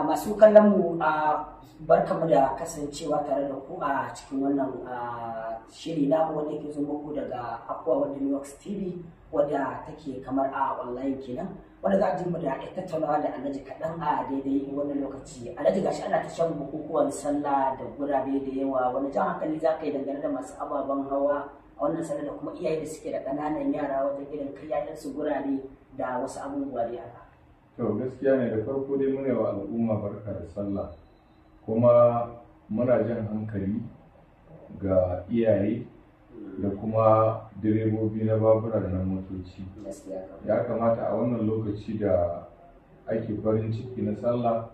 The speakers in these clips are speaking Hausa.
Masu kallon mu, barkamu da kasancewa tare da ku a cikin wannan shiri namu wanda ke zo muku daga Akwa Wadda Works TV, wadda take kamar a online kenan, wanda za a ji mu da tattaunawa da Alhaji kaɗan a daidai wannan lokaci. Alhaji, gashi ana ta shan bukukuwan sallah da gurare da yawa. Wani jan hankali za ka yi dangane da masu ababen hawa a wannan sallah da kuma iyaye da suke da ƙananan yara wajen irin kai 'ya'yansu gurare da wasu abubuwa dai haka? To, gaskiya ne. Da farko dai muna wa al'umma barka da sallah, kuma muna jan hankali ga iyaye da kuma direbobi na babura da na motoci. Ya kamata a wannan lokaci da ake farin ciki na sallah,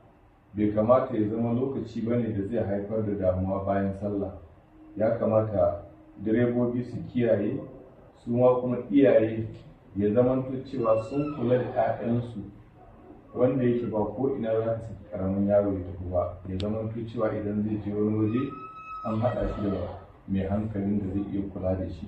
bai kamata ya zama lokaci bane da zai haifar da damuwa bayan sallah. Ya kamata direbobi su kiyaye, su ma kuma iyaye ya zamanto cewa sun kula da 'ya'yansu, wanda yake ba ko ina za ka saki karamin yaro ya tafi ba. Ya zamanto cewa idan zai je wani waje, an haɗa shi da mai hankalin da zai iya kula da shi.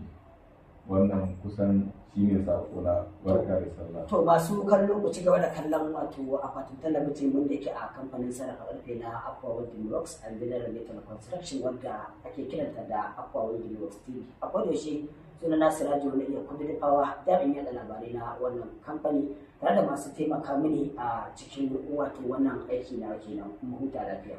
Wannan kusan shine saƙona. Barka da sallah. To, masu kallo, ku ci gaba da kallon wato akwatin talabijin wanda yake a kamfanin sarrafa karfe na Aqua Welding Works and General Metal Construction, wanda ake kiranta da Aqua Welding Works TV. A kodayaushe suna na Sirajo na iya kudi dafawa, jami'in yaɗa labarai na wannan kamfani, tare da masu taimaka mini a cikin wato wannan aiki na kenan. Mu huta lafiya.